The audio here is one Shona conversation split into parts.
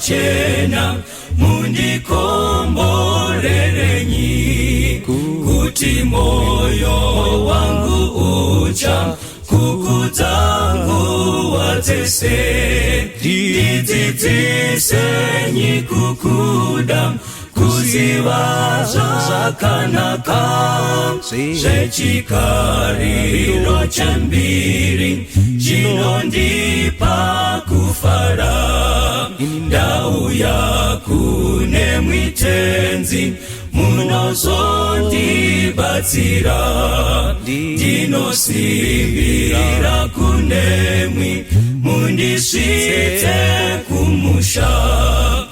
Makachena mundikomborerenyi kuti moyo wangu ucha kukudza nguva dzese ndidzidzisenyi kukuda kuziva zvakanaka zvechikariro chembiri chinondipa kufara ndauya kune mwitenzi munozondibatsira ndinosimbira kunemwi mundisvitse kumusha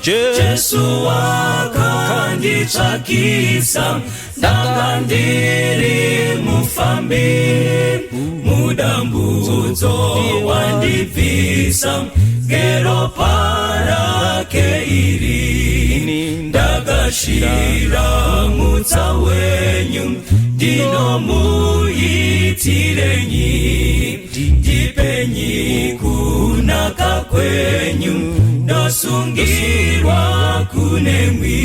Jesu wakanditsvakisa ndanga ndiri mufambi mudambudzo wandibvisa ngeropa rake iri ndagashira mutsa wenyu ndinomuitirenyi ndipenyi kunaka kwenyu ndosungirwa kunemwi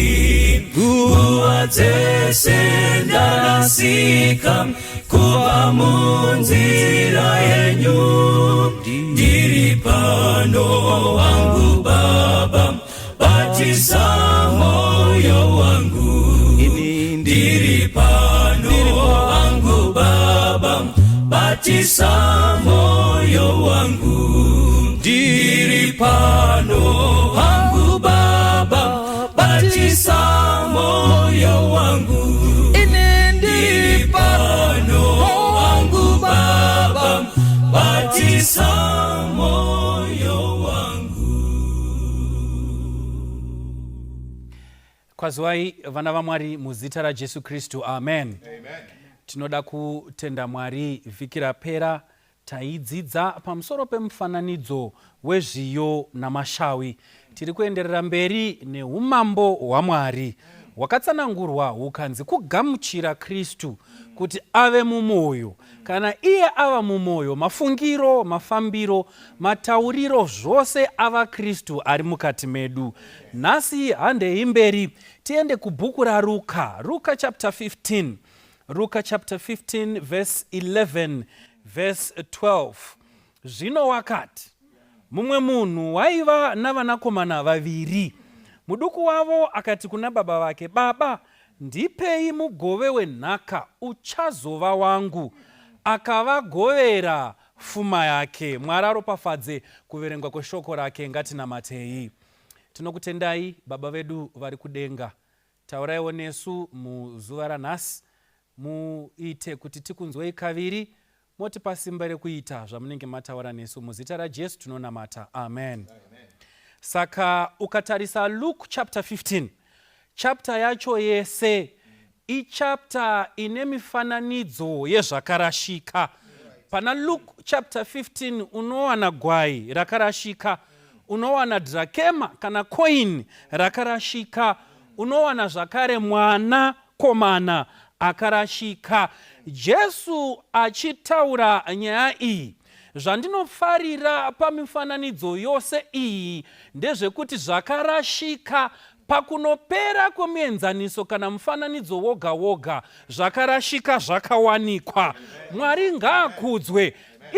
nguva dzese ndarasika kubva munzira yenyu ndiri pano wangu baba batisa moyo wangu ndiri pano wangu baba batisa moyo wangu ndiri pano wangu baba batisa moyo wangu ndiri pano wangu baba batisa moyo wangu. Kwaziwai vana vaMwari muzita raJesu Kristu, amen. Amen. Tinoda kutenda Mwari. Vhiki rapera taidzidza pamusoro pemufananidzo wezviyo namashawi. Tiri kuenderera mberi neumambo hwaMwari hwakatsanangurwa hukanzi kugamuchira Kristu kuti ave mumwoyo. Kana iye ava mumwoyo, mafungiro, mafambiro, matauriro zvose ava Kristu ari mukati medu. Nhasi handei mberi tiende kubhuku raRuka, Ruka chapter 15. Ruka chapter 15 verse 11 verse 12. Zvino wakati, mumwe munhu waiva navanakomana vaviri. Muduku wavo akati kuna baba vake, Baba, ndipei mugove wenhaka uchazova wangu. Akavagovera fuma yake. Mwari aropafadze kuverengwa kweshoko rake. Ngatinamatei. Tinokutendai Baba vedu vari kudenga. Tauraiwo nesu muzuva ranhasi, muite kuti tikunzwei kaviri, motipa simba rekuita zvamunenge mataura nesu. Muzita raJesu tinonamata, amen. Amen. Saka ukatarisa Luke chapter 15, chapter yacho yese ichapter ine mifananidzo yezvakarashika. Pana Luke chapter 15 unowana gwai rakarashika, unowana drakema kana coin rakarashika, unowana zvakare mwana komana akarashika. Jesu achitaura nyaya iyi, zvandinofarira pamifananidzo yose iyi ndezvekuti zvakarashika pakunopera kwemuenzaniso kana mufananidzo woga woga, zvakarashika zvakawanikwa. Mwari ngaakudzwe.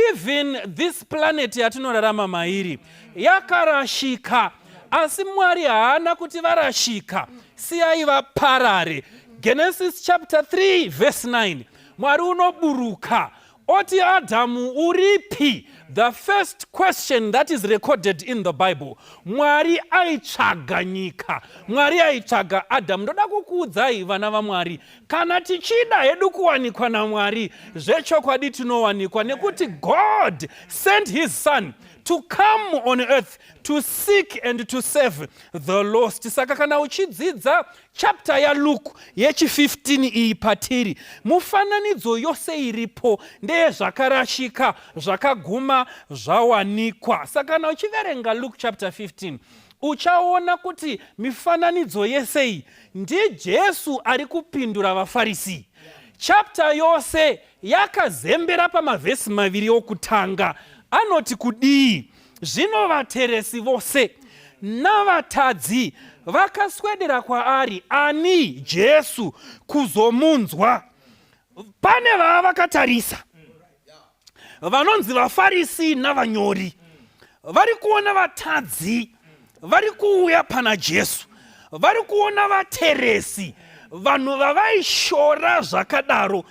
Even this planet yatinorarama mairi yakarashika, asi Mwari haana kuti varashika, siyai vaparare. Genesis chapter 3 verse 9, Mwari unoburuka oti, Adhamu uripi? The first question that is recorded in the Bible. Mwari aitsvaga nyika, Mwari aitsvaga Adhamu. Ndoda kukuudzai vana vaMwari, kana tichida hedu kuwanikwa naMwari zvechokwadi, tinowanikwa, nekuti God sent his son to come on earth to seek and to save the lost. Saka kana uchidzidza chapter yaLuke yechi15 iyi patiri, mufananidzo yose iripo ndeyezvakarashika zvakaguma zvawanikwa. Saka kana uchiverenga Luke chapter 15, uchaona kuti mifananidzo yese iyi ndiJesu ari kupindura vaFarisi. Chapter yose yakazembera pamavhesi maviri okutanga anoti kudii? Zvino vateresi vose Navatadzi vakaswedera kwaari, ani? Jesu, kuzomunzwa. Pane vava vakatarisa vanonzi vaFarisi navanyori, vari kuona vatadzi vari kuuya pana Jesu, vari kuona vateresi, vanhu vavaishora zvakadaro,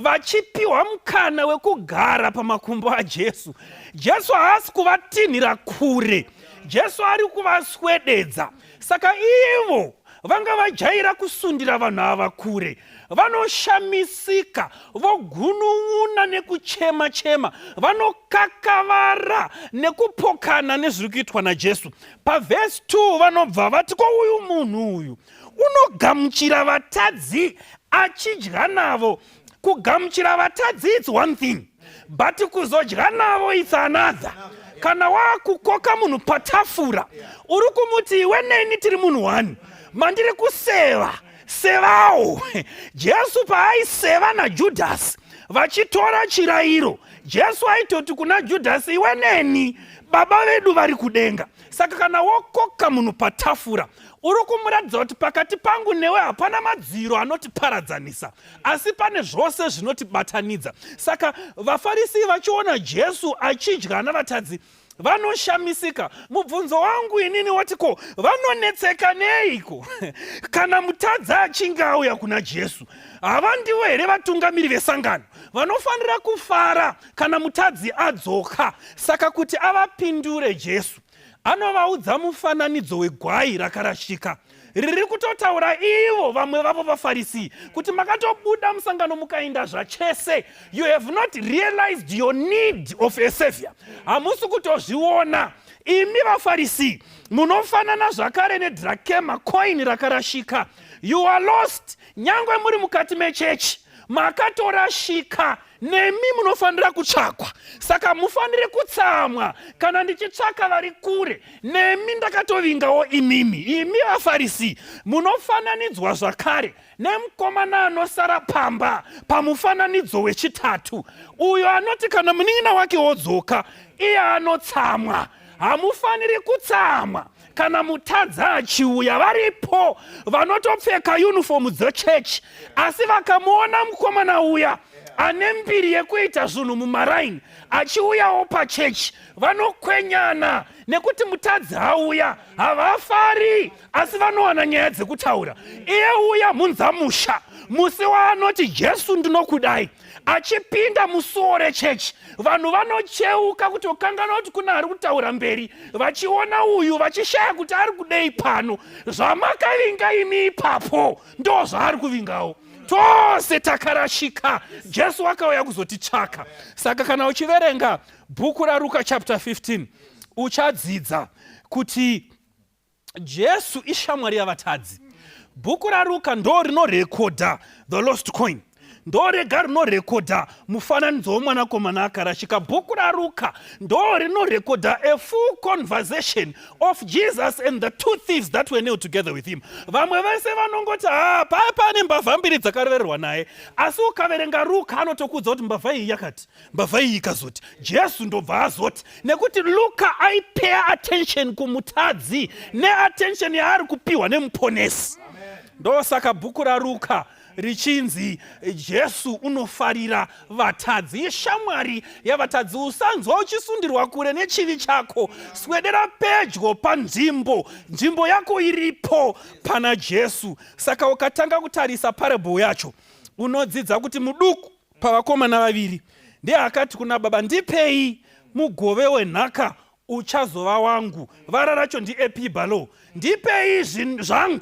vachipiwa mukana wekugara pamakumbo aJesu. Jesu haasi kuvatinhira kure, Jesu ari kuvaswededza. Saka ivo vanga vajaira kusundira vanhu ava kure, vanoshamisika, vogunun'una nekuchema chema, vanokakavara nekupokana nezviri kuitwa naJesu. Pavhesi 2 vanobva vati, ko uyu munhu uyu unogamuchira vatadzi achidya navo. Kugamuchira vatadzi it's one thing, but kuzodya navo it's another. Kana wakukoka munhu patafura, uri kumuti iwe neni tiri munhu one, mandiri kuseva sevawo. Jesu paaiseva naJudhasi vachitora chirayiro, Jesu aitoti kuna Judhasi, iwe neni baba vedu vari kudenga. Saka kana wokoka munhu patafura, uri kumuratidza kuti pakati pangu newe hapana madziro anotiparadzanisa, asi pane zvose zvinotibatanidza. Saka vaFarisi vachiona Jesu achidya navatadzi, vanoshamisika. Mubvunzo wangu inini woti, ko vanonetseka neiko kana mutadzi achinge auya kuna Jesu? Havandivo here vatungamiri vesangano vanofanira kufara kana mutadzi adzoka? Saka kuti avapindure, Jesu anovaudza mufananidzo wegwai rakarashika, riri kutotaura ivo vamwe vavo vaFarisi kuti makatobuda musangano mukainda zvachese. You have not realized your need of a savior. Hamusi kutozviona imi vaFarisi. Munofanana zvakare nedrakema coin rakarashika. You are lost. Nyangwe muri mukati mechechi, makatorashika nemi, munofanira kutsvakwa. Saka mufanire kutsamwa kana ndichitsvaka vari kure nemi. Ndakatovingawo imimi. Imi vaFarisi munofananidzwa zvakare nemukomana anosara pamba pamufananidzo wechitatu, uyo anoti kana munin'ina wake wodzoka, iye anotsamwa. Hamufaniri kutsamwa kana mutadzi achiuya. Varipo vanotopfeka yunifomu dzechechi, asi vakamuona mukomana uya ane mbiri yekuita zvinhu mumaraini achiuyawo pachechi, vanokwenyana nekuti mutadzi auya. Havafari, asi vanowana nyaya dzekutaura. Iye uya munzamusha, musi waanoti, "Jesu, ndinokudai," achipinda musuo rechechi, vanhu vanocheuka kuti ukanganwa kuti kuna ari kutaura mberi, vachiona uyu vachishaya kuti ari kudei pano. Zvamakavinga imi ipapo ndo zvaari kuvingawo. Tose takarashika, Jesu akauya kuzotitsvaka. Saka kana uchiverenga bhuku raRuka chapter 15, uchadzidza kuti Jesu ishamwari yavatadzi. Bhuku raRuka ndo rinorekodha the lost coin, ndo rega rinorekodha mufananidzo womwanakomana akarashika. Bhuku raRuka ndo rinorekodha a full conversation of Jesus and the two thieves that were nailed together with him. Vamwe vese vanongoti, "Ha, paya pane mbavha mbiri dzakarevererwa naye," asi ukaverenga Ruka, anotokuudza kuti mbavha iyi yakati, mbavha iyi ikazoti, Jesu ndobva azoti, nekuti Luka aipeya attention kumutadzi neattention yaari kupiwa nemuponesi. Ndosaka bhuku raRuka richinzi Jesu unofarira vatadzi, ishamwari yavatadzi. Usanzwa uchisundirwa kure nechivi chako, swedera pedyo panzvimbo. Nzvimbo yako iripo pana Jesu. Saka ukatanga kutarisa parable yacho, unodzidza kuti muduku pavakomana vaviri ndiye akati kuna baba, "Ndipei mugove wenhaka uchazova wangu." Vara racho ndiepibalo, ndipei zvangu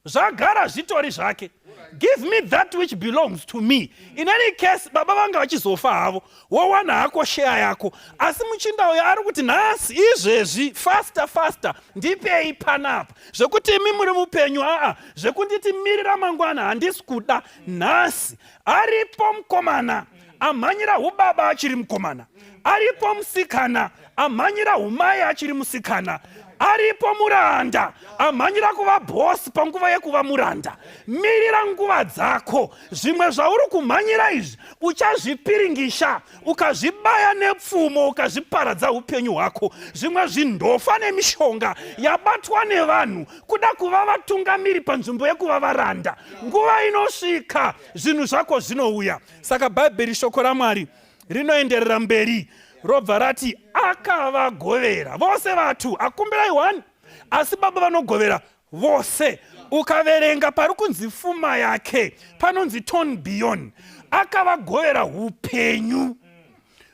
zvagara zvitori zvake, give me that which belongs to me. In any case, baba vanga vachizofa havo, wowana hako sheya yako, asi muchinda uyo ari kuti, "Nhasi izvezvi, faster faster, ndipei panapa. Zvekuti imi muri mupenyu, aa, zvekunditi mirira mangwana, handisi kuda, nhasi." Aripo mukomana amhanyira ubaba achiri mukomana, aripo musikana amhanyira umai achiri musikana. Aripo muranda amhanyira kuva bhosi panguva yekuva muranda. Mirira nguva dzako. Zvimwe zvauri kumhanyira izvi uchazvipiringisha ukazvibaya nepfumo ukazviparadza upenyu hwako. Zvimwe zvindofa nemishonga yabatwa nevanhu kuda kuva vatungamiri panzvimbo yekuva varanda. Nguva inosvika zvinhu zvako zvinouya. Saka Bhaibheri shoko raMwari rinoenderera mberi robva rati akavagovera vose vatu akumbirai one asi baba vanogovera vose. Ukaverenga pari kunzi fuma yake panonzi ton beyond, akavagovera upenyu.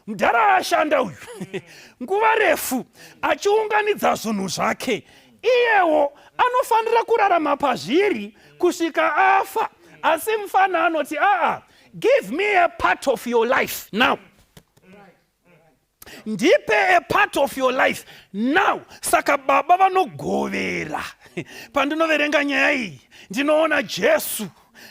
Mudhara ashanda uyu nguva refu achiunganidza zvinhu zvake, iyewo anofanira kurarama pazviri kusvika afa. Asi mufana anoti aa, give me a part of your life now, ndipe a part of your life now. Saka baba vanogovera. Pandinoverenga nyaya iyi ndinoona Jesu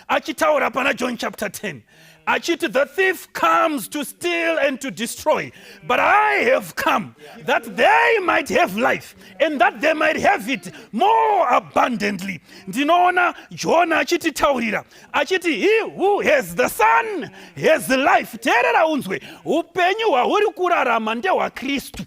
achitaura pana John chapter 10 achiti, "The thief comes to steal and to destroy, but I have come that they might have life and that they might have it more abundantly." Ndinoona John achititaurira achiti, "He who has the Son has life." Teerera unzwe, upenyu hwauri kurarama ndehwaKristu.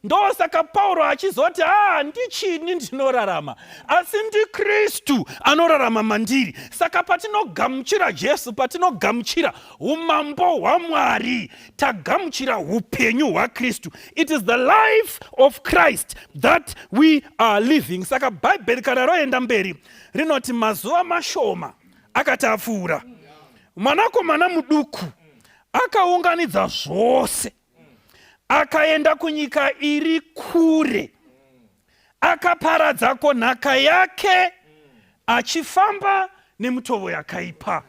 Ndosaka Pauro achizoti, "A, ndichini ndinorarama, asi ndiKristu anorarama mandiri." Saka patinogamuchira Jesu, patinogamuchira umambo hwaMwari, tagamuchira upenyu hwaKristu. It is the life of Christ that we are living. Saka Bhaibheri kana roenda mberi rinoti, mazuva mashoma akati apfuura, mwanakomana muduku akaunganidza zvose, akaenda kunyika iri kure, akaparadzako nhaka yake achifamba nemitovo yakaipa.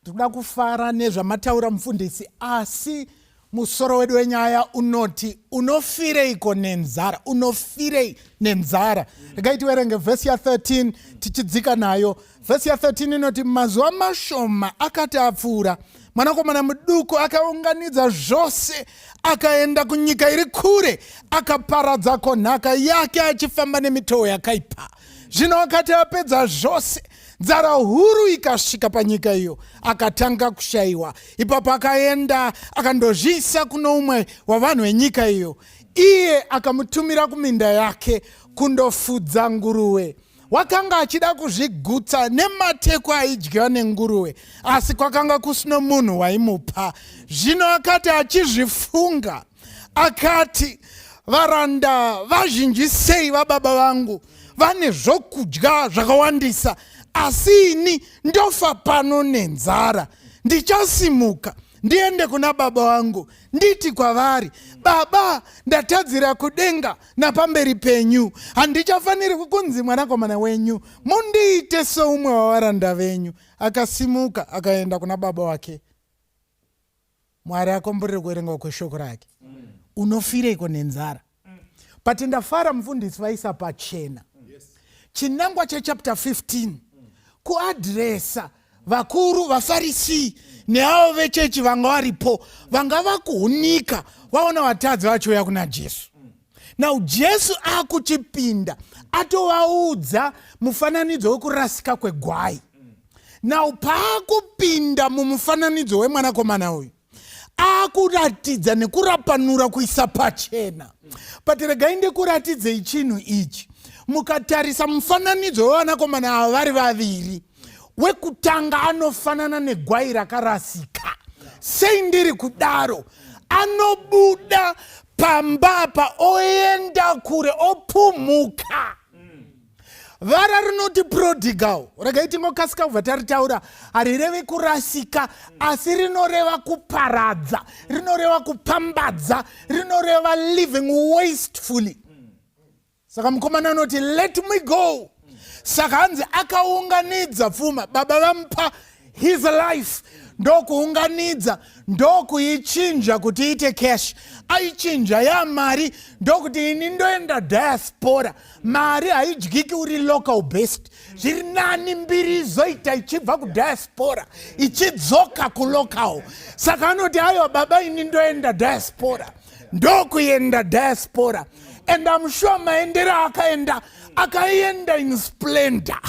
Tinoda kufara nezvamataura, mufundisi, asi musoro wedu wenyaya unoti, "Unofireiko nenzara? Unofirei nenzara?" Regai tiverenge vhesi ya13 tichidzika nayo. Vhesi ya13 inoti, mazuva mashoma akati apfuura, mwanakomana muduku akaunganidza zvose, akaenda kunyika iri kure, akaparadzako nhaka yake achifamba nemitoo yakaipa. Zvino akati apedza zvose, nzara huru ikasvika panyika iyo, akatanga kushayiwa. Ipapo akaenda akandozviisa kuno umwe wavanhu venyika iyo, iye akamutumira kuminda yake kundofudza nguruve. Wakanga achida kuzvigutsa nemateko aidyiwa nenguruve, asi kwakanga kusino munhu waimupa. Zvino akati achizvifunga, akati, "Varanda vazhinji sei vababa vangu vane zvokudya zvakawandisa, asi ini ndofa pano nenzara! Ndichasimuka ndiende kuna baba vangu, nditi kwavari, Baba, ndatadzira kudenga napamberi penyu. Handichafaniri kunzi mwanakomana wenyu. Mundiite soumwe wavaranda venyu." Akasimuka akaenda kuna baba wake. Mwari akomborere kuverengwa kweshoko rake. Unofireiko nenzara? But ndafara mufundisi vaisa pachena chinangwa chechapter 15, kuaddressa vakuru vaFarisi neavo vechechi vanga varipo, vanga vakuhunika vaona vatadzi vachiuya kuna Jesu. Now Jesu akuchipinda atovaudza mufananidzo wekurasika kwegwai. Now paakupinda mumufananidzo wemwanakomana uyu, akuratidza nekurapanura, kuisa pachena. But regai ndikuratidzei chinhu ichi. Mukatarisa mufananidzo wevanakomana ava vari vaviri, wekutanga anofanana negwai rakarasika. Sei ndiri kudaro? Anobuda pamba apa oenda kure, opumhuka. Vara rinoti prodigal, regai tingokasika kubva taritaura, harirevi kurasika, asi rinoreva kuparadza, rinoreva kupambadza, rinoreva living wastefully. Saka mukomana anoti, "Let me go." Saka hanzi akaunganidza pfuma baba vamupa, his life, ndokuunganidza, ndokuichinja kuti iite cash. Aichinja yamari, ndokuti, "Ini ndoenda diaspora. Mari haidyiki uri local based. Zviri nani mbiri izoita ichibva kudiaspora ichidzoka kulocal." Saka anoti, "Aiwa baba, ini ndoenda diaspora." Ndokuenda diaspora. And I'm sure maendero akaenda, akaenda in splendor.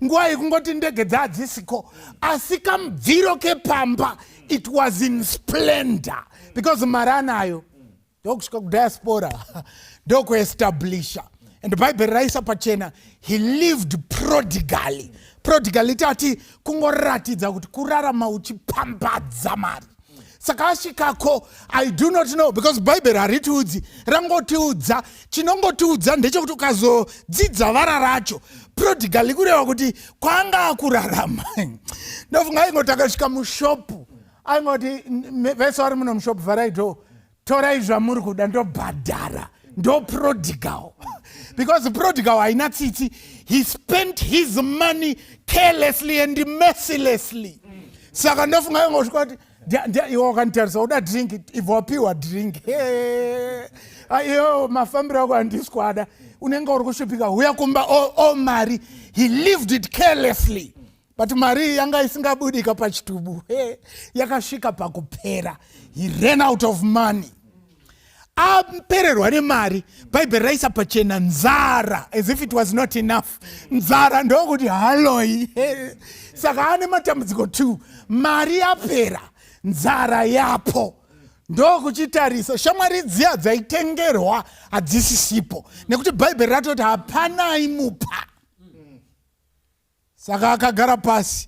Nguva yekungoti ndege dzadzisiko, asi kamubviro kepamba, it was in splendor because mari anayo. Ndokusvika kudiaspora, ndokuestablisha, and Bhaibheri raisa pachena, he lived prodigally. Prodigally tati kungoratidza kuti kurarama uchipambadza mari. Saka asvikako, I do not know, because Bhaibheri haritiudzi, rangotiudza, chinongotiudza ndechekuti ukazodzidza vara racho, prodigally kureva kuti kwanga akurarama. Ndofunga aingoti akasvika mushopu, aingoti vese vari muno mushopu, vharai door, torai zvamuri kuda, ndobhadhara. Ndo prodigal, because prodigal haina tsitsi. He spent his money carelessly and mercilessly. Saka ndofunga ingosvika kuti, "Iwe wakanditarisa, uda drink, ibva wapiwa drink. Iyo mafambiro ako handiswada, unenge uri kushupika, huya kumba." O mari, he lived it carelessly, but mari yanga isingabudika pachitubu, yakasvika pakupera. He ran out of money. Apererwa nemari, Bhaibheri raisa pachena, nzara, as if it was not enough, nzara ndokuti haloi. Saka ane matambudziko t mari yapera, nzara yapo. Ndokuchitarisa shamwari dziya dzaitengerwa hadzisisipo, nekuti Bhaibheri ratoti hapana aimupa. Saka akagara pasi,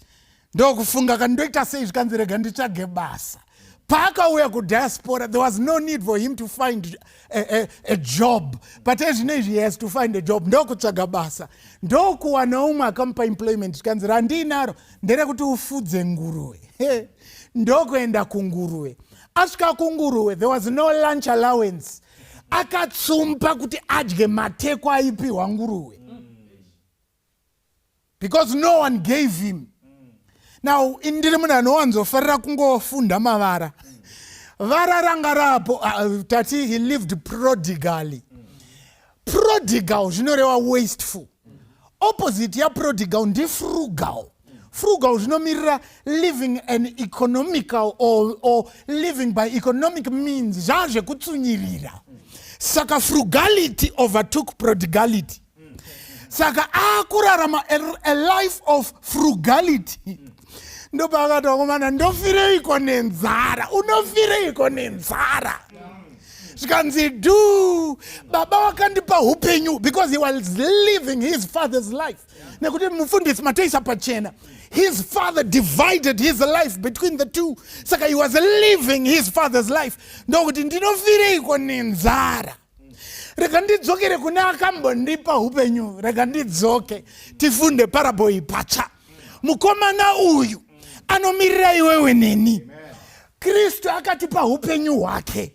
ndokufunga, kandoita sei? Zvikanzi, "Rega nditsvage basa." Paakauya kudiaspora, there was no need for him to find a job, but ezvino izvi he has to find a job. Ndokutsvaga basa, ndokuwana umwe akamupa employment. Zvikanzi, "Randiinaro nderekuti ufudze nguruve." Ndokuenda kunguruve. Asvika kunguruve, there was no lunch allowance. Akatsumba kuti adye mateko aipiwa nguruve because no one gave him. Now, ndiri munhu anowanzofarira kungofunda mavara. Vara ranga rapo, tati he lived prodigally. Prodigal zvinoreva wasteful. Opposite yaprodigal ndifrugal. Frugal zvinomirira living an economical or living by economic means, zvazvekutsunyirira. Saka frugality overtook prodigality. Saka akurarama a life of frugality. Ndopaakati, "Vakomana, ndofireiko nenzara? Unofireiko nenzara?" Zvikanzi, "Du baba vakandipa upenyu," because he was living his father's life, nekuti mufundisi matoisa pachena, his father divided his life between the two. Saka he was living his father's life. Ndokuti, "Ndinofireiko nenzara? Rega ndidzokere kune akambondipa upenyu. Rega ndidzoke." Tifunde parable iyi patsva. Mukomana uyu anomirira iwewe neni. Kristu akatipa upenyu hwake,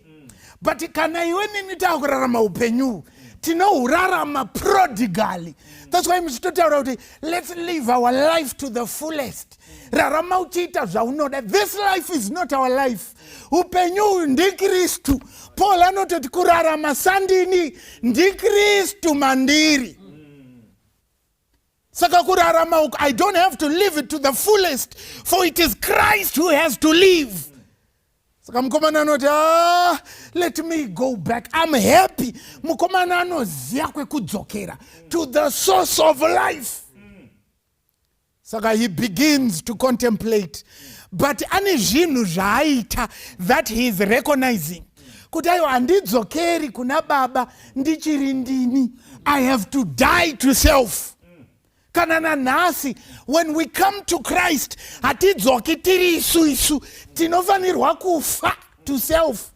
but kana iwe neni taakurarama upenyu, tinohurarama prodigally. That's why muchitotaura kuti let's live our life to the fullest. Rarama uchiita zvaunoda. This life is not our life. Upenyu uyu ndiKristu. Paul anototi, "Kurarama sandini, ndiKristu mandiri." Saka kurarama uku, I don't have to live it to the fullest, for it is Christ who has to live. Saka mukomana anoti, "Ah, let me go back, I'm happy." Mukomana anoziva kwekudzokera, to the source of life. Saka he begins to contemplate, but ane zvinhu zvaaita that he is recognizing kuti, "Aiwa, handidzokeri kuna baba ndichiri ndini. I have to die to self." Kana nanhasi, when we come to Christ, hatidzoki tiri isu. Isu tinofanirwa kufa to self.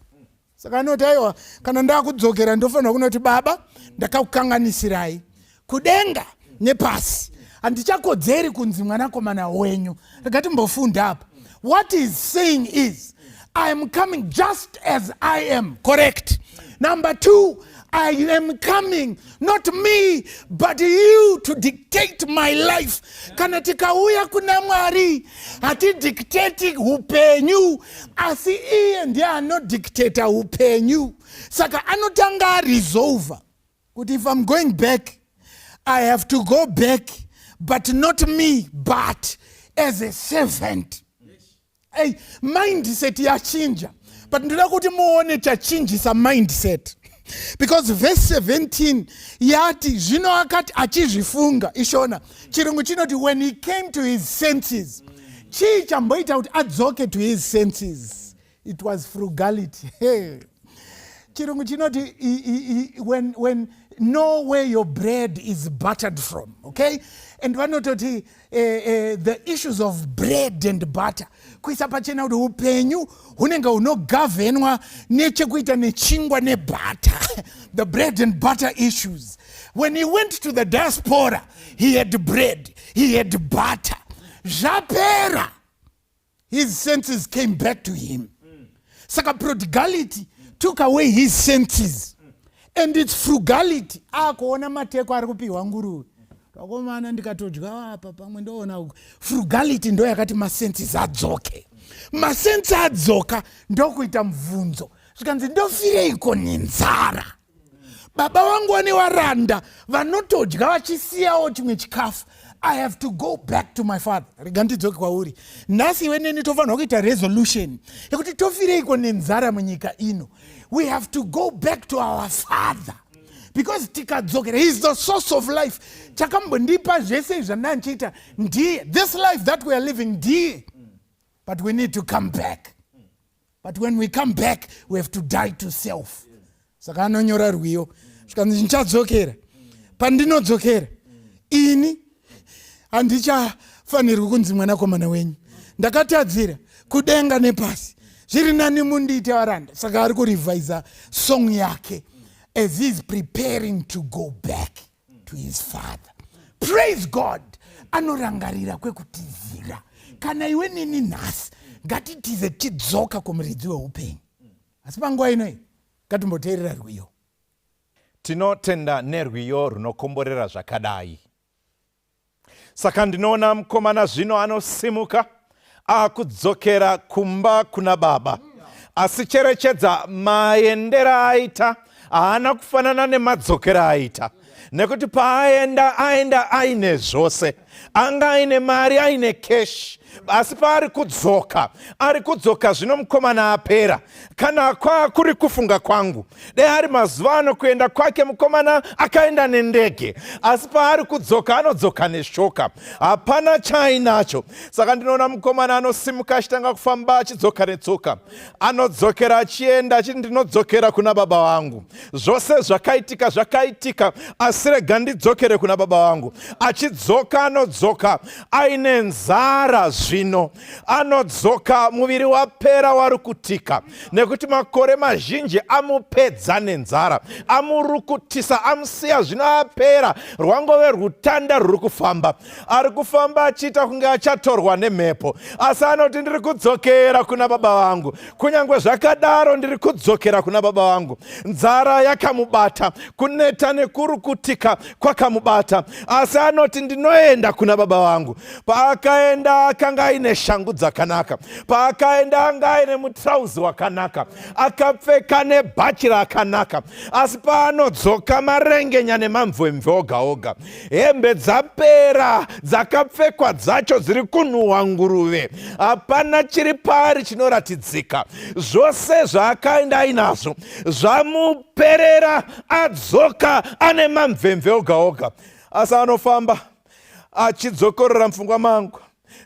Saka anoti, "Aiwa, kana ndakudzokera, ndofanirwa kunoti, 'Baba, ndakakukanganisirai kudenga nepasi. Handichakodzeri kunzi mwanakomana wenyu.'" Rega timbofunda apa. What is saying is, I am coming just as I am, correct? Number two, I am coming not me, but you to dictate my life. Kana tikauya kuna Mwari, hatidictati upenyu, asi iye ndiye anodictata upenyu. Saka anotanga aresolva kuti, if I'm going back, I have to go back, but not me, but as a servant. Hey, mindset yachinja, but ndoda kuti muone chachinjisa mindset. Because verse 17 yati zvino akati achizvifunga ishona chirungu chinoti when he came to his senses. Chii chamboita kuti adzoke to his senses? It was frugality. Hey. Chirungu chinoti when know where your bread is buttered from, okay? And vanototi the issues of bread and butter, kuisa pachena kuti upenyu hunenge hunogavhenwa nechekuita nechingwa nebutter, the bread and butter issues. When he went to the diaspora, he had bread, he had butter. Zvapera, his senses came back to him. Saka prodigality took away his senses and its frugality. Akuona mateko ari kupiwa nguruve, vakomana, ndikatodya apa pamwe ndoona. Frugality ndo yakati masenses adzoke. Masenses adzoka, ndokuita mubvunzo, zvikanzi, "Ndofireiko nenzara? Baba vangu vane varanda vanotodya vachisiyawo chimwe chikafu. I have to go back to my father. Rega ndidzoke kwauri." Nhasi iwe neni tofanirwa kuita resolution yekuti tofireiko nenzara munyika ino? We have to go back to our father, because tikadzokera, he is the source of life. Chakambondipa zvese izvandanchiita ndiye. This life that we are living, ndiye. But we need to come back. But when we come back, we have to die to self. Saka anonyora rwiyo, zvikanzi, "Ndichadzokera. Pandinodzokera ini, handichafanirwi kunzi mwanakomana wenyu. Ndakatadzira kudenga nepasi. Zviri nani mundiite varanda." Saka ari kurevisa song yake as he is preparing to go back to his father. Praise God. Anorangarira kwekutizira. Kana iwe neni nhasi, ngatitize tidzoka kumuridzi weupenyu. Asi panguva inoi, ngatimboteerera rwiyo. Tinotenda nerwiyo runokomborera zvakadai. Saka ndinoona mukomana zvino anosimuka akudzokera kumba kuna baba, asi cherechedza maendera aita haana kufanana nemadzokera aita, nekuti paaenda, aenda aine zvose, anga aine mari, aine cash. Asi paari kudzoka, ari kudzoka zvino mukomana apera. Kana kwakuri kufunga kwangu, dai ari mazuva ano, kuenda kwake mukomana akaenda nendege, asi paari kudzoka anodzoka neshoka, hapana chaainacho. Saka ndinoona mukomana anosimuka achitanga kufamba achidzoka netsoka. Anodzokera achienda achiti, "Ndinodzokera kuna baba vangu. Zvose zvakaitika zvakaitika, asi rega ndidzokere kuna baba vangu." Achidzoka, anodzoka aine nzara. Zvino anodzoka muviri wapera, wari kutika, nekuti makore mazhinji amupedza nenzara, amurukutisa, amusiya zvino apera, rwangove rutanda rwuri kufamba. Ari kufamba achiita kunge achatorwa nemhepo, asi anoti, "Ndiri kudzokera kuna baba vangu. Kunyange zvakadaro, ndiri kudzokera kuna baba vangu." Nzara yakamubata, kuneta nekurukutika kwakamubata, asi anoti, "Ndinoenda kuna baba vangu." Paakaenda, akanga aine shangu dzakanaka. Paakaenda, anga aine mutrauzi wakanaka, akapfeka nebhachi rakanaka. Asi paanodzoka, marengenya nemamvemve oga oga, hembe dzapera, dzakapfekwa dzacho dziri kunhuhwa nguruve, hapana chiri paari chinoratidzika. Zvose zvaakaenda ainazvo zvamuperera, adzoka ane mamvemve oga oga. Asi anofamba achidzokorora, "Mupfungwa mangu,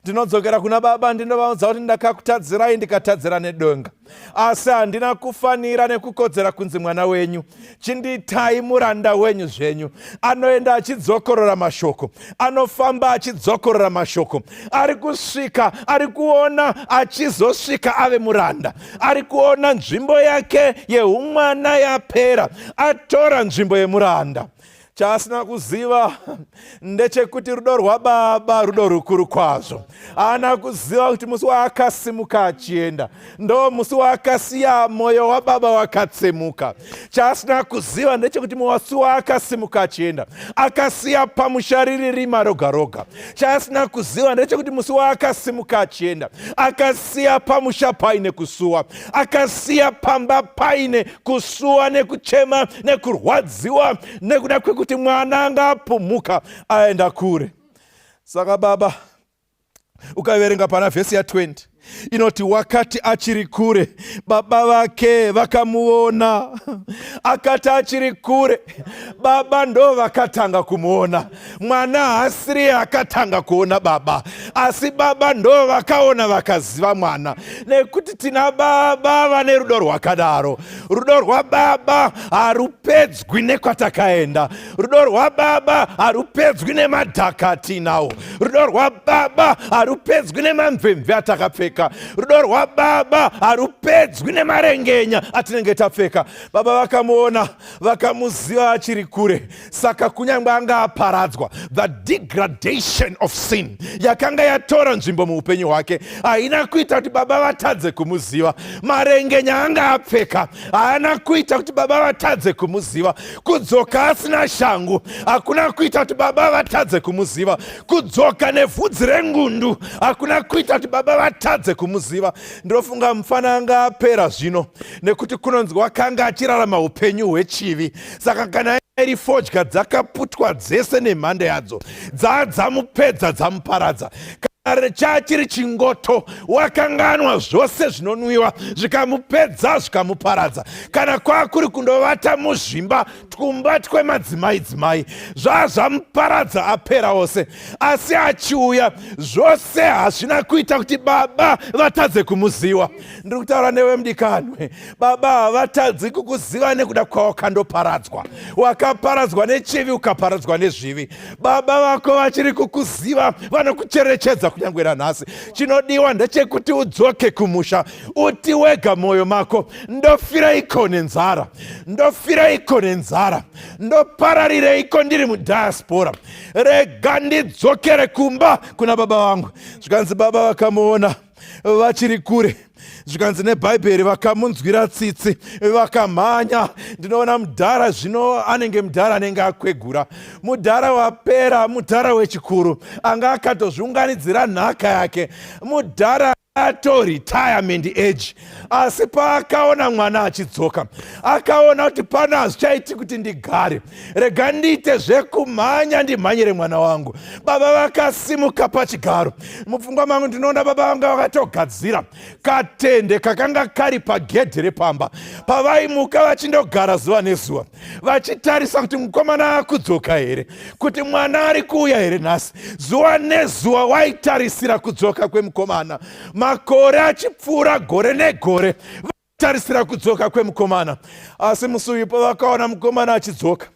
ndinodzokera kuna baba, ndinovaudza kuti ndakakutadzirai, ndikatadzira nedenga, asi handina kufanira nekukodzera kunzi mwana wenyu. Chindiitai muranda wenyu zvenyu." Anoenda achidzokorora mashoko, anofamba achidzokorora mashoko. Ari kusvika, ari kuona achizosvika ave muranda, ari kuona nzvimbo yake yeumwana yapera, atora nzvimbo yemuranda. Chaasina kuziva ndechekuti rudo rwababa rudo rukuru kwazvo. Haana kuziva kuti musi waakasimuka achienda ndo musi waakasiya mwoyo wababa wakatsemuka. Chaasina kuziva ndechekuti musi waakasimuka achienda, akasiya pamusha riri rima roga roga. Chaasina kuziva ndechekuti musi waakasimuka achienda, akasiya pamusha paine kusuwa, akasiya pamba paine kusuwa nekuchema nekurwadziwa nekuda kwekuti mwana anga apumuka aenda kure. Saka baba, ukaverenga pana vhesi ya20. Inoti wakati achiri kure, baba vake vakamuona. Akati achiri kure, baba ndo vakatanga kumuona. Mwana haasiriye akatanga kuona baba, asi baba ndo vakaona vakaziva mwana, nekuti tina baba vane rudo rwakadaro. Rudo rwababa harupedzwi nekwatakaenda. Rudo rwababa harupedzwi nemadhaka atinawo. Rudo rwababa harupedzwi nemamvemve atakapfeka. Rudo rwababa harupedzwi nemarengenya atinenge tapfeka. Baba vakamuona, vakamuziva achiri kure. Saka kunyange anga aparadzwa, the degradation of sin yakanga yatora nzvimbo muupenyu hwake haina kuita kuti baba vatadze kumuziva. Marengenya anga apfeka haana kuita kuti baba vatadze kumuziva. Kudzoka asina shangu hakuna kuita kuti baba vatadze kumuziva. Kudzoka nevhudzi rengundu hakuna kuita kuti baba vatadze kumuziva. Ndinofunga mufana anga apera zvino, nekuti kunonzi wakanga achirarama upenyu hwechivi. Saka kana iri fodya dzakaputwa dzese nemhando yadzo, dzadzamupedza, dzamuparadza. Kana chachiri chingoto, wakanganwa zvose zvinonwiwa, zvikamupedza, zvikamuparadza. Kana kwakuri kundovata muzvimba twumba twemadzimai dzimai, zvazvamuparadza, apera ose. Asi achiuya, zvose hazvina kuita kuti baba vatadze kumuziva. Ndiri kutaura newe mudikanwe, baba havatadzi kukuziva nekuda kwawakandoparadzwa. Wakaparadzwa nechivi, ukaparadzwa nezvivi. Baba vako vachiri kukuziva, vanokucherechedza kunyange nanhasi. Chinodiwa ndechekuti udzoke kumusha, uti wega mwoyo mako, ndofiraiko nenzara, ndofiraiko nenzara, ndopararireiko ndiri mudiaspora, rega ndidzokere kumba kuna baba vangu. Zvikanzi baba vakamuona vachiri kure, zvikanzi nebhaibheri vakamunzwira tsitsi, vakamhanya. Ndinoona mudhara zvino anenge mudhara anenge akwegura, mudhara wapera, mudhara wechikuru anga akatozviunganidzira nhaka yake, mudhara ato retirement age. Asi paakaona mwana achidzoka, akaona kuti pano hazvichaiti kuti ndigare, rega ndiite zvekumhanya, ndimhanyire mwana wangu. Baba vakasimuka pachigaro. Mupfungwa mangu ndinoona baba vanga vakatogadzira katende kakanga kari pagedhe repamba pavaimuka vachindogara zuva nezuva, vachitarisa kuti mukomana akudzoka here, kuti mwana ari kuuya here nhasi. Zuva nezuva waitarisira kudzoka kwemukomana. Makore achipfuura, gore negore tarisira kudzoka kwemukomana. Asi musi uyu pavakaona mukomana achidzoka,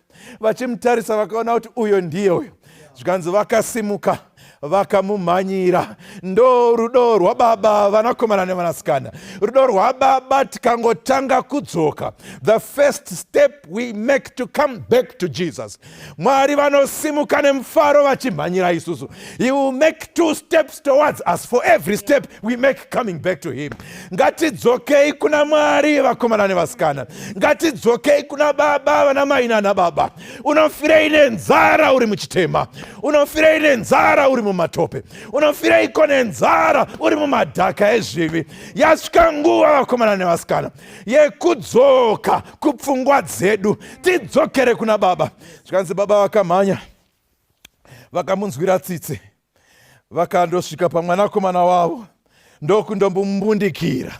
vachimutarisa, vakaona kuti uyo ndiye uyo. Zvikanzi vakasimuka vakamumhanyira. Ndo rudo rwababa, vanakomana nevanasikana, rudo rwababa. Tikangotanga kudzoka, the first step we make to come back to Jesus, Mwari vanosimuka nemufaro vachimhanyira isusu. He will make 2 steps towards us for every step we make coming back to him. Ngatidzokei kuna Mwari, vakomana nevasikana. Ngatidzokei kuna baba, vana mai nana baba. Unofirei nenzara uri muchitema? Unofirei nenzara uri mumatope? Unofireiko nenzara uri mumadhaka ezvivi? Yasvika nguva, vakomana nevasikana, yekudzoka kupfungwa dzedu, tidzokere kuna baba. Zvikanzi baba vakamhanya, vakamunzwira tsitsi, vakandosvika pamwanakomana wavo ndokundomumbundikira.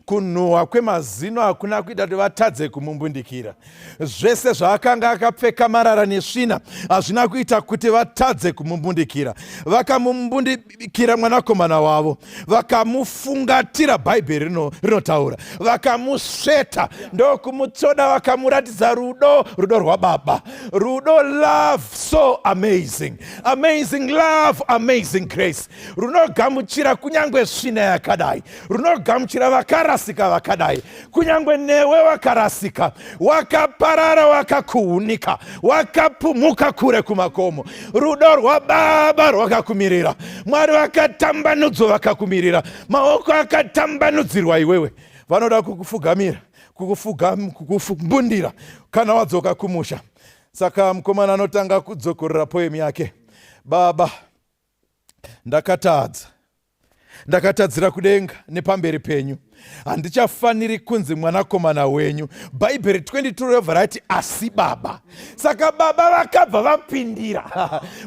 Kunhuhwa kwemazino hakuna kuita kuti vatadze kumumbundikira. Zvese zvaakanga akapfeka, marara nesvina, hazvina kuita kuti vatadze kumumbundikira. Vakamumbundikira mwanakomana wavo, vakamufungatira, Bhaibheri rinotaura, vakamusveta ndokumutsoda, vakamuratidza rudo, rudo rwababa, rudo, love so amazing, amazing love, amazing grace, runogamuchira kunyange svina yakadai, runogamuchira vakarasika vakadai. Kunyange newe wakarasika, wakaparara, wakakuhunika, wakapumuka kure kumakomo, rudo rwababa rwakakumirira. Mwari vakatambanudzwa, vakakumirira, maoko akatambanudzirwa iwewe. Vanoda kukufugamira, kukufumbundira kana wadzoka kumusha. Saka mukomana anotanga kudzokorera poem yake: baba, ndakatadza, ndakatadzira kudenga nepamberi penyu. Handichafaniri kunzi mwanakomana wenyu. Bhaibheri 22 robva rati asi baba. Saka baba vakabva vapindira.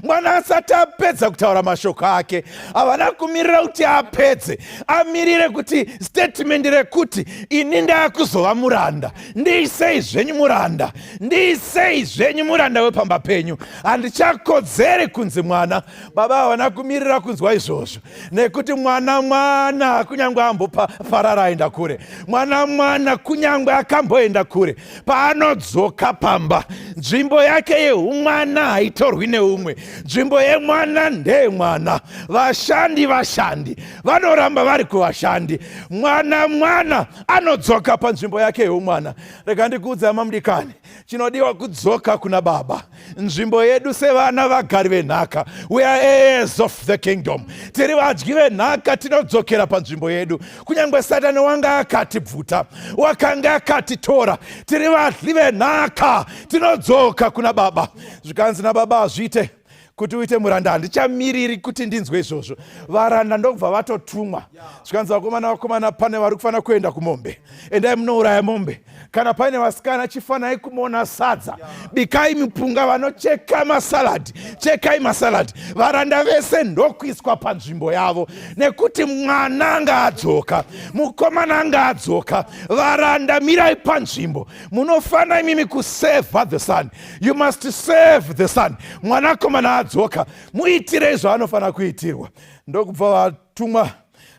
Mwana asati apedza kutaura mashoko ake, havana kumirira kuti apedze, amirire kuti statement rekuti ini ndaakuzova muranda, ndiisei zvenyu muranda, ndiisei zvenyu muranda wepamba penyu, handichakodzeri kunzi mwana. Baba havana kumirira kunzwa izvozvo, nekuti mwana mwana kunyange amboparara aenda kure, mwana mwana kunyange akamboenda kure, paanodzoka pamba nzvimbo yake yeumwana haitorwi neumwe. Nzvimbo yemwana ndeyemwana. Vashandi vashandi vanoramba vari kuvashandi. Mwana mwana anodzoka panzvimbo yake yeumwana. Rega ndikuudze hama mudikani, chinodiwa kudzoka kuna baba. Nzvimbo yedu sevana vagari venhaka, we are heirs of the kingdom, tiri vadyi venhaka, tinodzokera panzvimbo yedu. Kunyange Satani wanga akatibvuta, wakanga akatitora, tiri vadyi venhaka, tinodzoka kuna baba. Zvikanzi nababa, hazviite kuti uite muranda, handichamiriri kuti ndinzwe izvozvo. Varanda ndokubva vatotumwa, zvikanzi vakomana, vakomana, pane vari kufanira kuenda kumombe, endai munouraya mombe. Kana paine vasikana, chifanai kumona sadza, bikai mipunga, vanocheka masaladi, chekai masaladi. Varanda vese ndokuiswa panzvimbo yavo, nekuti mwana anga adzoka, mukomana anga adzoka. Varanda mirai panzvimbo. Munofana imimi kusevha the son, you must serve the son. Mwanakomana adzoka, muitirei zvaanofanira kuitirwa. Ndokubva vatumwa,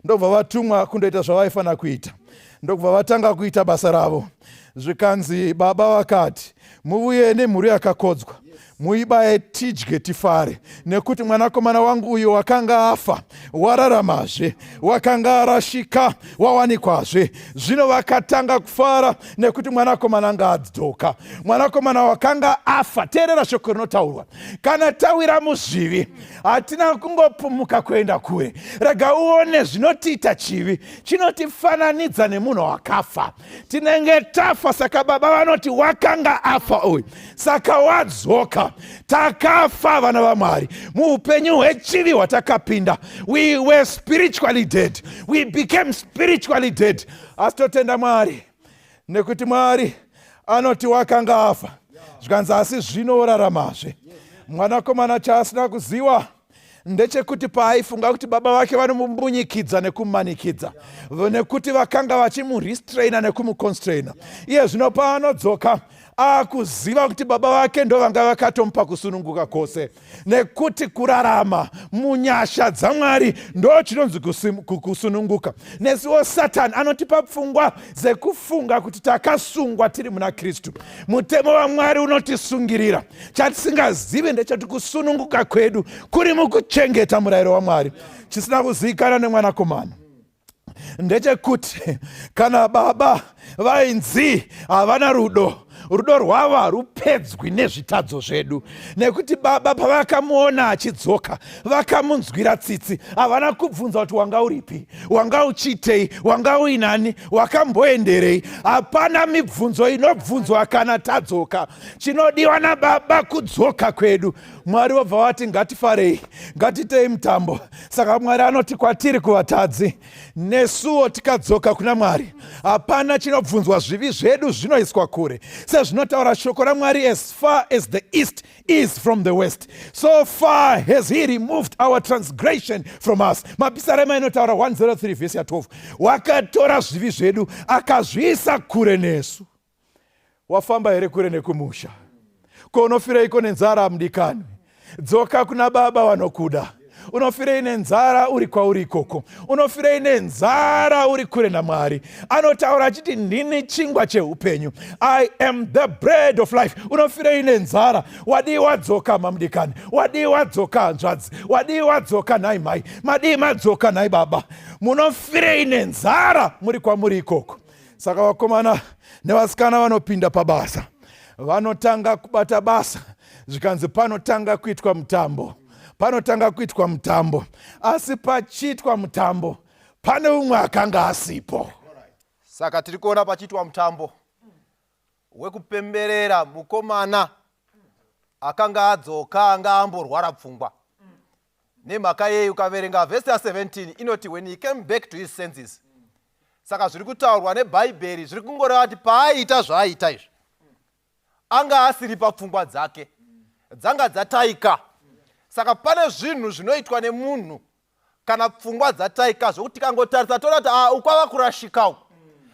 ndobva vatumwa kundoita zvavaifanira kuita, ndokubva vatanga kuita basa ravo. Zvikanzi baba vakati, muvuye nemhuru yakakodzwa, muibaye, tidye tifare, nekuti mwanakomana wangu uyu wakanga afa wararamazve, wakanga arashika wawanikwazve. Zvino vakatanga kufara nekuti mwanakomana anga adzoka, mwanakomana wakanga afa. Teerera shoko rinotaurwa. Kana tawira muzvivi, hatina kungopumuka kuenda kure. Rega uone zvinotiita chivi, chinotifananidza nemunhu wakafa. Tinenge tafa. Saka baba vanoti wakanga afa uyu, saka wadzoka. Takafa, vana vaMwari, muupenyu hwechivi hwatakapinda. We were spiritually dead, we became spiritually dead. Asi totenda Mwari, nekuti Mwari anoti wakanga afa, zvikanzi asi zvino oraramazve mwanakomana. Chaasina kuziva ndechekuti paaifunga kuti baba vake vanomumbunyikidza nekumumanikidza, nekuti vakanga vachimurestraina nekumuconstraina, iye zvino paanodzoka akuziva kuti baba vake ndo vanga vakatomupa kusununguka kwose, nekuti kurarama munyasha dzaMwari ndo chinonzi kusununguka. Nesuwo Satani anotipa pfungwa dzekufunga kuti takasungwa tiri muna Kristu. Mutemo waMwari unotisungirira. Chatisingazivi ndechekuti kusununguka kwedu kuri mukuchengeta murayiro waMwari. Chisina kuzivikana nemwanakomana ndechekuti kana baba vainzi havana rudo, rudo rwavo harupedzwi nezvitadzo zvedu, nekuti baba pavakamuona achidzoka vakamunzwira tsitsi. Havana kubvunza kuti wanga uripi, wanga uchiitei, wanga uinani, wakamboenderei. Hapana mibvunzo inobvunzwa kana tadzoka. Chinodiwa nababa kudzoka kwedu. Mwari vobva vati ngatifarei, ngatitei mutambo. Saka Mwari anoti kwatiri kuvatadzi, nesuwo tikadzoka kuna Mwari, hapana chinobvunzwa. Zvivi zvedu zvinoiswa kure, sezvinotaura shoko raMwari, as far as the east is from the west, so far has he removed our transgression from us. Mapisarema inotaura 103 vhesi ya12, wakatora zvivi zvedu akazviisa kure nesu. Wafamba here kure nekumusha? Ko unofireiko nenzara, mudikani? Dzoka kuna baba vanokuda. Unofirei nenzara uri kwauri ikoko? Unofirei nenzara uri kure naMwari? Anotaura achiti, ndini chingwa cheupenyu, I am the bread of life. Unofirei nenzara? Wadii wadzoka, mamudikani? Wadii wadzoka, hanzvadzi? Wadii wadzoka, nhai mai? Madii madzoka, nhai baba? Munofirei nenzara muri kwamuri ikoko? Saka vakomana nevasikana vanopinda pabasa, vanotanga kubata basa. Zvikanzi panotanga kuitwa mutambo, panotanga kuitwa mutambo. Asi pachiitwa mutambo pane umwe akanga asipo. Saka tiri kuona pachiitwa mutambo wekupemberera mukomana akanga adzoka, anga amborwara pfungwa. Nemhaka yei? Ukaverenga vhesi ya17 inoti, when he came back to his senses. Saka zviri kutaurwa nebhaibheri zviri kungoreva kuti paaiita zvaaiita izvi anga asiri papfungwa dzake, dzanga dzataika. Saka pane zvinhu zvinoitwa nemunhu kana pfungwa dzataika zvokuti tikangotarisa toona kuti ah, ukwava kurashika uku.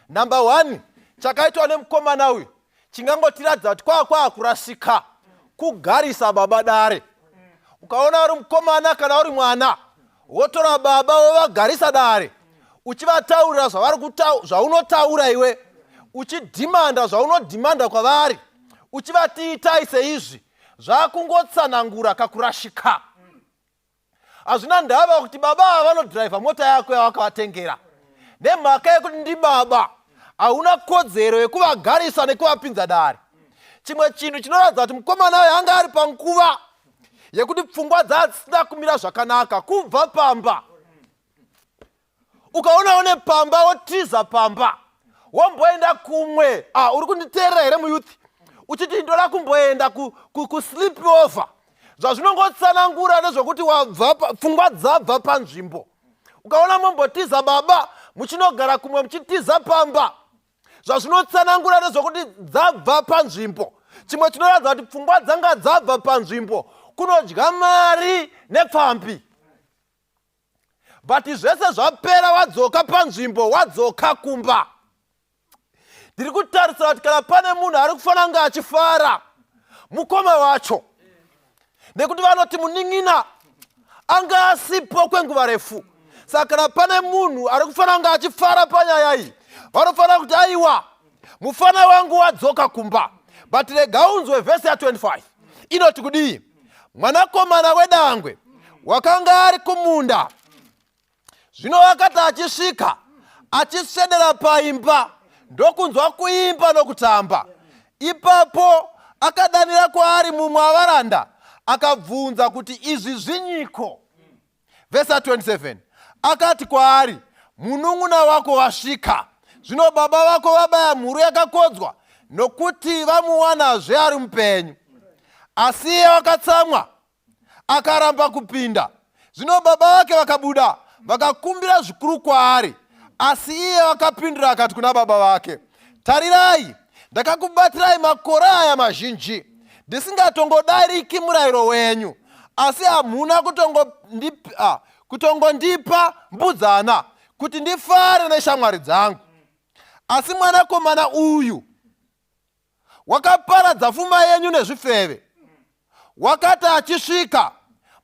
Number one, chakaitwa nemukomana uyu chingangotiratidza kuti kwava kwava kurasika kugarisa baba dare. Ukaona uri mukomana kana uri mwana wotora baba wovagarisa dare uchivataurira zvaunotaura iwe, uchidhimanda zvaunodhimanda kwavari, uchivati itai seizvi, zvakungotsanangura kakurashika. Hazvina ndava kuti baba ava vanodhiraivha mota yako yawakavatengera, nemhaka yekuti ndibaba, hauna kodzero yekuvagarisa nekuvapinza dare. Chimwe chinhu chinoratidza kuti mukomana uyu anga ari panguva yekuti pfungwa dzasina kumira zvakanaka kubva pamba. Ukaona une pamba wotiza pamba womboenda kumwe. Ah, uri kunditeerera here muyouth? Uchiti ndoda kumboenda kusleep ku, ku over. Zvazvinongotsanangura ndezvekuti wabva pfungwa dzabva panzvimbo. Ukaona mombotiza baba muchinogara kumwe muchitiza pamba, zvazvinotsanangura ndezvekuti dzabva panzvimbo. Chimwe chinoratidza kuti pfungwa dzanga dzabva panzvimbo kunodya mari nepfambi. But zvese zvapera, wadzoka panzvimbo, wadzoka kumba. Ndiri kutarisira kuti kana pane munhu ari kufanira kunge achifara, mukoma wacho, nekuti vanoti munin'ina anga asipo kwenguva refu. Saka kana pane munhu ari kufanira kunge achifara panyaya iyi, vanofanira kuti aiwa, mufana wangu wadzoka kumba. But rega unzwe vhesi ya 25 inoti kudii? Mwanakomana wedangwe wakanga ari kumunda, zvino akati achisvika achiswedera paimba, ndokunzwa kuimba nokutamba. Ipapo akadanira kwaari mumwe avaranda, akabvunza kuti izvi zvinyiko. Vhesi 27 akati kwaari, munun'una wako wasvika, zvino baba vako vabaya mhuru yakakodzwa, nokuti vamuwanazve ari mupenyu. Asi iye wakatsamwa, akaramba kupinda. Zvino baba vake vakabuda, vakakumbira zvikuru kwaari. Asi iye akapindura akati kuna baba vake, tarirai, ndakakubatirai makore aya mazhinji, ndisingatongodariki murayiro wenyu, asi hamuna kutongondipa mbudzana kuti ndifare neshamwari dzangu. Asi mwanakomana uyu wakaparadza fuma yenyu nezvifeve, wakati achisvika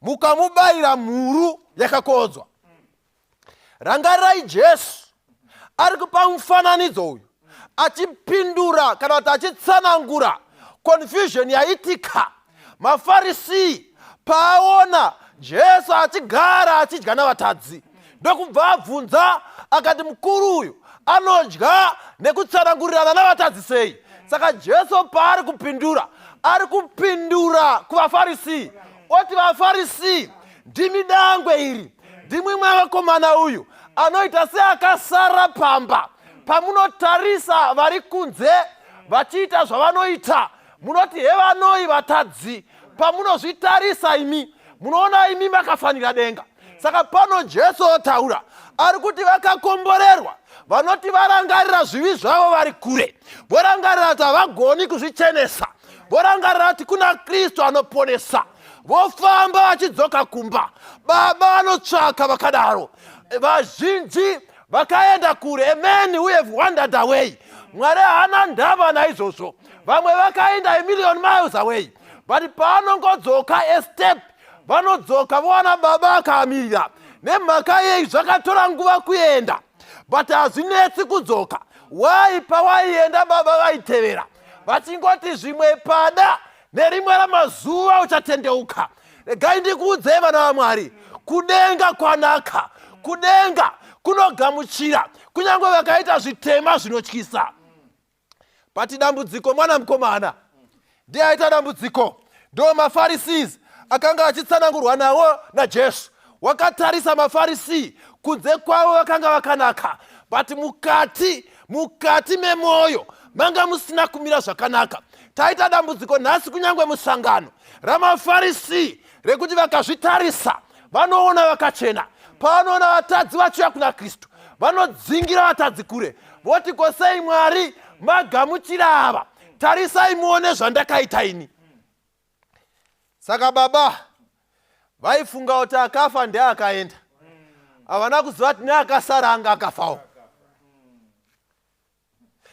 mukamubayira mhuru yakakodzwa. Rangarirai, Jesu ari kupa mufananidzo uyu achipindura kana kuti achitsanangura confusion yaitika maFarisi paaona Jesu achigara achidya navatadzi, ndokubva abvunza akati, mukuru uyu anodya nekutsanangurirana navatadzi sei? Saka Jesu paari kupindura, ari kupindura kuvaFarisi, oti vaFarisi, ndimi dangwe iri, ndimwi mwanakomana uyu anoita seakasara pamba. Pamunotarisa vari kunze vachiita zvavanoita, munoti hevanoi vatadzi. Pamunozvitarisa imi, munoona imi makafanira denga. Saka pano Jesu otaura, ari kuti vakakomborerwa vanoti varangarira zvivi zvavo vari kure, vorangarira kuti havagoni kuzvichenesa, vorangarira kuti kuna Kristu anoponesa, vofamba vachidzoka kumba. Baba vanotsvaka vakadaro. Vazhinji vakaenda kure, a man who have wandered away. Mwari haana ndava naizvozvo. Vamwe vakaenda a million miles away, but paanongodzoka a step, vanodzoka vowana baba akamirira. Nemhaka yei? Zvakatora nguva kuenda, but hazvinetsi kudzoka. Wai pawaienda baba vaitevera vachingoti zvimwe pada nerimwe ramazuva uchatendeuka. Regai ndikuudzei vana vaMwari, kudenga kwanaka, kudenga kunogamuchira kunyange vakaita zvitema zvinotyisa. Pati dambudziko mwana mukomana ndiye aita dambudziko, ndo maFarisis akanga achitsanangurwa nawo naJesu. Wakatarisa maFarisi kunze kwavo vakanga vakanaka, but mukati memwoyo manga musina kumira zvakanaka. Taita dambudziko nhasi kunyange musangano ramaFarisi rekuti vakazvitarisa vanoona vakachena, pavanoona vatadzi vachiuya kuna Kristu Vanodzingira vatadzi kure, voti ko sei Mwari magamuchira ava? Tarisai muone zvandakaita ini. Saka baba vaifunga kuti akafa ndeakaenda, havana kuziva kuti neakasara anga akafawo.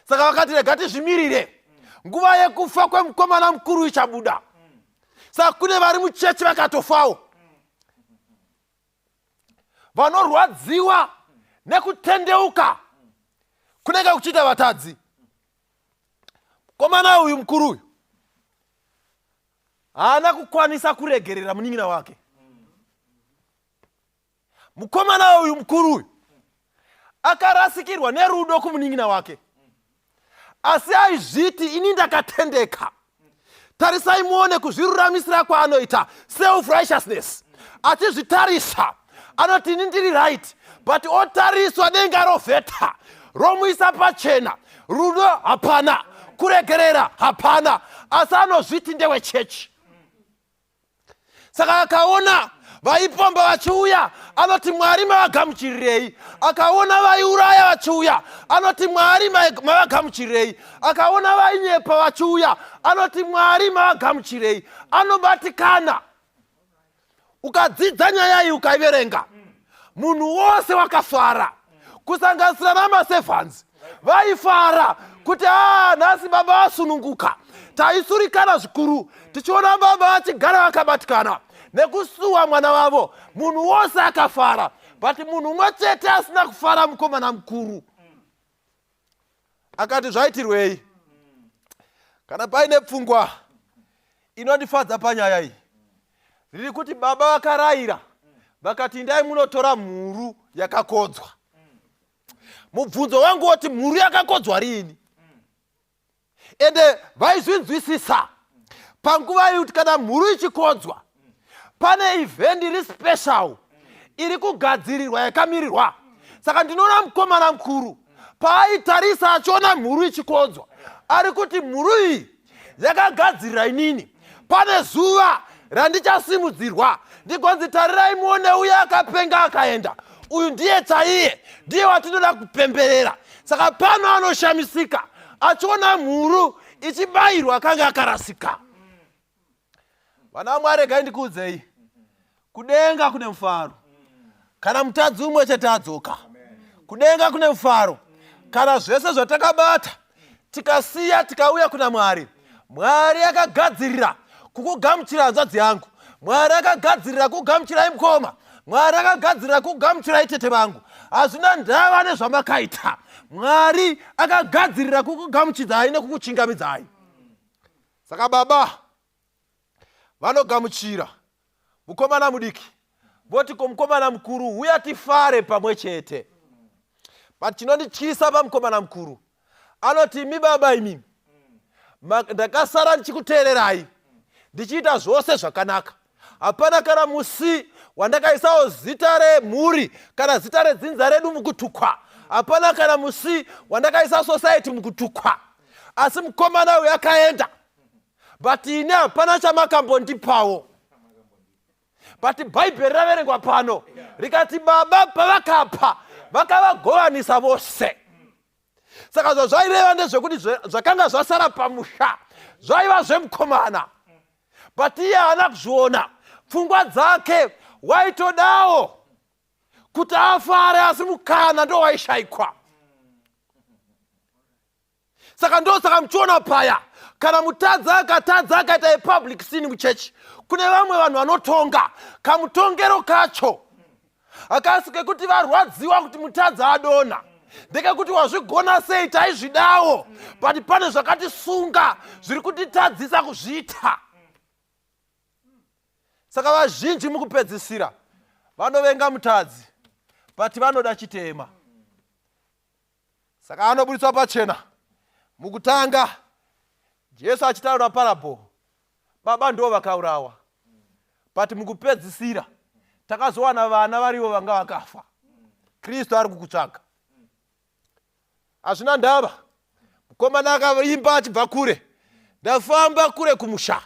Saka vakati rega tizvimirire, nguva yekufa kwemukomana mukuru ichabuda. Saka kune vari muchechi vakatofawo, vanorwadziwa nekutendeuka kunenge kuchiita vatadzi. Mukomana uyu mukuru uyu haana kukwanisa kuregerera munin'ina wake. Mukomana uyu mukuru uyu akarasikirwa nerudo kumunin'ina wake, asi aizviti ini ndakatendeka. Tarisai muone kuzviruramisira kwaanoita, self righteousness. Achizvitarisa anoti ini ndiri right, but otariswa denga rovheta romuisa pachena, rudo hapana, kuregerera hapana, asi anozviti ndewechechi. Saka akaona vaipomba vachiuya anoti Mwari mavagamuchirirei. Akaona vaiuraya vachiuya anoti Mwari mavagamuchirirei. Akaona vainyepa vachiuya anoti Mwari mavagamuchirei. Anobatikana. Ukadzidza nyaya iyi ukaiverenga, munhu wose wakafara, kusanganisira namasevanzi vaifara kuti a nhasi baba vasununguka. Taisurikana zvikuru tichiona baba vachigara vakabatikana nekusuwa mwana wavo. Munhu wose akafara, but munhu umwe chete asina kufara, mukomana mukuru. Akati zvaitirwei? Kana paine pfungwa inondifadza panyaya iyi, riri kuti baba vakarayira vakati indai munotora mhuru yakakodzwa. Mubvunzo wangu woti mhuru yakakodzwa riini? Ende vaizvinzwisisa panguva iyi kuti kana mhuru ichikodzwa pane event iri special iri kugadzirirwa yakamirirwa. Saka ndinoona mukomana mukuru paaitarisa achiona mhuru ichikodzwa ari kuti mhuru iyi yakagadzirira inini, pane zuva randichasimudzirwa ndigonzi tarirai muone uye akapenga akaenda, uyu ndiye chaiye, ndiye watinoda kupemberera. Saka pano anoshamisika achiona mhuru ichibayirwa, akanga akarasika. Vana vaMwari, regai ndikuudzei, kudenga kune mufaro kana mutadzi umwe chete adzoka. Kudenga kune mufaro kana zvese zvatakabata tikasiya tikauya kuna Mwari. Mwari akagadzirira kukugamuchira, hanzvadzi yangu. Mwari akagadzirira kukugamuchirai, mukoma. Mwari akagadzirira kukugamuchirai, tete vangu. Hazvina ndava nezvamakaita, Mwari akagadzirira kukugamuchidzai nekukuchingamidzai. Saka baba vanogamuchira mukomana mudiki, voti ko mukomana mukuru, huya tifare pamwe chete. But chinondityisa pamukomana mukuru, anoti imi baba imimi, ndakasara ndichikuteererai ndichiita zvose zvakanaka, hapana kana musi wandakaisawo zita remhuri kana zita redzinza redu mukutukwa, hapana kana musi wandakaisa society mukutukwa, asi mukomana uyu akaenda, but ini hapana chamakambondipawo. But Bhaibheri raverengwa pano rikati baba pavakapa vakavagovanisa vose. Saka zvazvaireva ndezvekuti zvakanga zvasara pamusha zvaiva zvemukomana, but iye haana kuzviona. Pfungwa dzake waitodawo kuti afare, asi mukana ndo waishayikwa. Saka ndosaka muchiona paya kana mutadzi akatadza akaita yepublic sin muchechi, kune vamwe vanhu vanotonga kamutongero kacho hakasi kekuti varwadziwa kuti mutadzi adonha, ndekekuti wazvigona sei, taizvidawo, but pane zvakatisunga zviri kutitadzisa kuzviita. Saka vazhinji mukupedzisira vanovenga mutadzi, but vanoda chitema. Saka anoburitswa pachena mukutanga Jesu achitaura parable, baba ndo vakaurawa, but mukupedzisira takazowana vana varivo vanga vakafa. Kristu ari kukutsvaga, hazvina ndava. Mukomana akaimba achibva kure, ndafamba kure kumusha,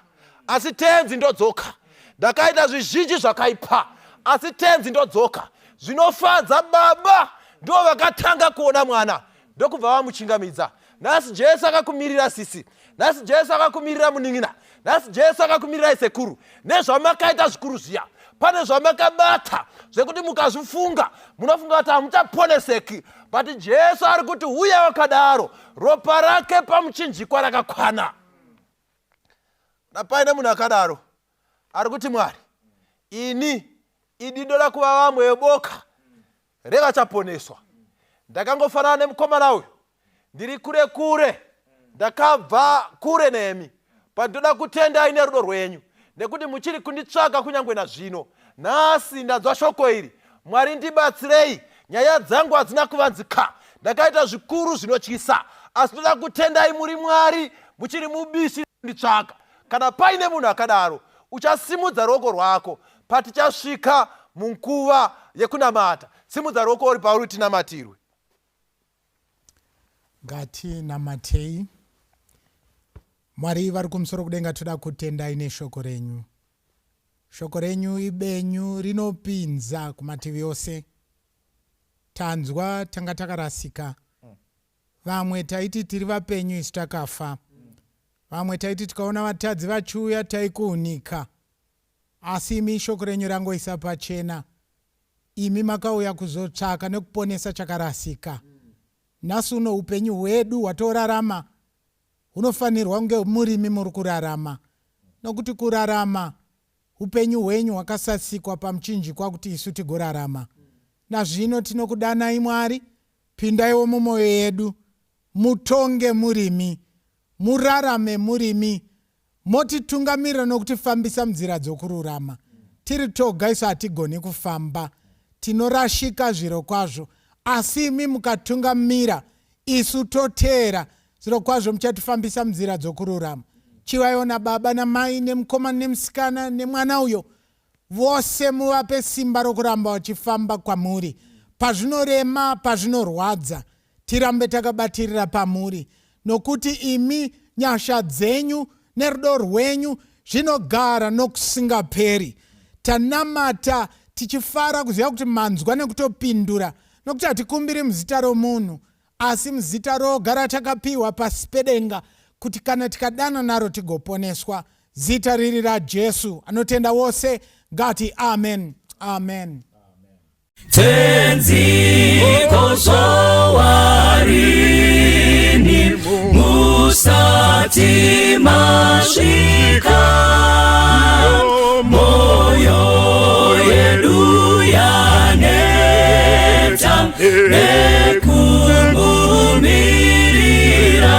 asi tenzi ndodzoka. Ndakaita zvizhinji zvakaipa, asi tenzi ndodzoka. Zvinofadza baba. Ndo vakatanga kuona mwana ndokubva vamuchingamidza. Nhasi Jesu akakumirira sisi. Nhasi Jesu akakumirira munin'ina. Nhasi Jesu akakumirirai sekuru. Nezvamakaita zvikuru zviya. Pane zvamakabata zvekuti mukazvifunga munofunga kuti hamuchaponeseki. But Jesu ari kuti uya wakadaro. Ropa rake pamuchinjikwa rakakwana. Na paine munhu akadaro ari kuti Mwari ini idi ndoda kuva vamwe veboka revachaponeswa. Ndakangofanana nemukomana uyu, ndiri kure kure, ndakabva kure nemi, but ndoda kutendai nerudo rwenyu nekuti muchiri kunditsvaga kunyange nazvino. Nhasi ndanzwa shoko iri, Mwari ndibatsirei, nyaya dzangu hadzina kuvanzika, ndakaita zvikuru zvinotyisa, asi ndoda kutendai muri Mwari, muchiri mubishi kunditsvaga. Kana paine munhu akadaro, uchasimudza ruoko rwako patichasvika munguva yekunamata. Simudza ruoko uri pauri tinamatirwe. Ngatinamatei. Mwari vari kumusoro kudenga, toda kutendai neshoko renyu. Shoko renyu ibenyu rinopinza kumativi ose. Tanzwa tanga takarasika. Vamwe taiti tiri vapenyu isu takafa. Vamwe taiti tikaona vatadzi vachiuya taikuunika. Asi imi shoko renyu rangoisa pachena. Imi makauya kuzotsvaka nekuponesa chakarasika. Nhasi uno upenyu hwedu hwatorarama hunofanirwa kunge murimi muri kurarama. Nokuti kurarama upenyu hwenyu hwakasasikwa pamuchinjikwa kuti isu tigorarama. Nazvino tinokudanai Mwari, pindaiwo mumwoyo yedu, mutonge murimi, murarame murimi, motitungamirira nokutifambisa munzira dzokururama. Tiri toga isu hatigoni kufamba, tinorashika zvirokwazvo, asi imi mukatungamira isu toteera, zvirokwazvo muchatifambisa munzira dzokururama. Chivaiwo nababa namai nemukomana nemusikana nemwana uyo Vose muvape simba rokuramba vachifamba kwamuri pazvinorema, pazvinorwadza, tirambe takabatirira pamuri, nokuti imi nyasha dzenyu nerudo rwenyu zvinogara nokusingaperi. Tanamata tichifara kuziva kuti manzwa nekutopindura, nokuti hatikumbiri muzita romunhu, asi muzita roga ratakapiwa pasi pedenga kuti kana tikadana naro tigoponeswa. Zita riri raJesu. Anotenda wose ngati amen, amen. Tenzi kozowarini musati masvika moyo yedu yaneta nekumumirira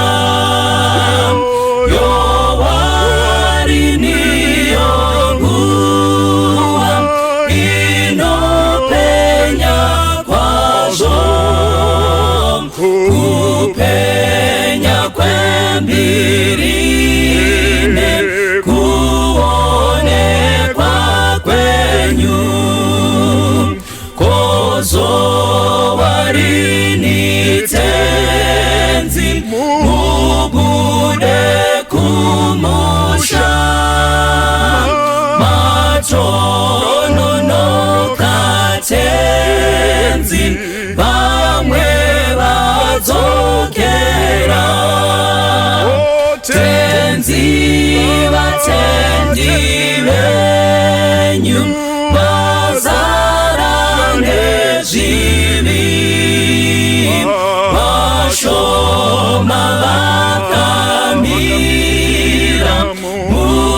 yowariniyo nguva inopenya kwazvo kupenya kwembiri nekuonekwa kwenyu Kozowa rini tenzi mubude kumusha matononoka tenzi vamwe vadzokera tenzi vatendi venyu vazara nezvivi vashoma vakamira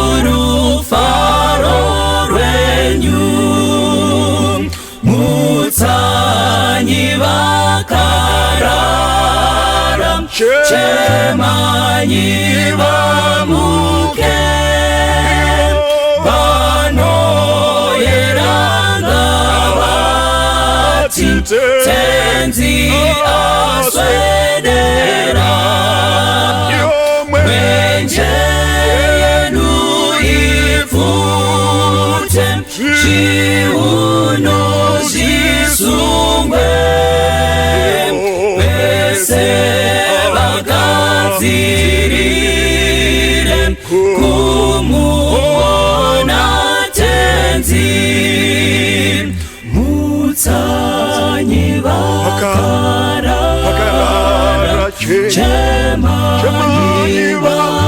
murufaro rwenyu mutsanyi vakarara chemanyi vamuke vanoyeranga vati tenzi aswedera mwenje yedu ipfute Zviuno zvisungwe vese vagadzirire kumuona tenzi mutsanyi. Vakarara Vakarara chemai chemai.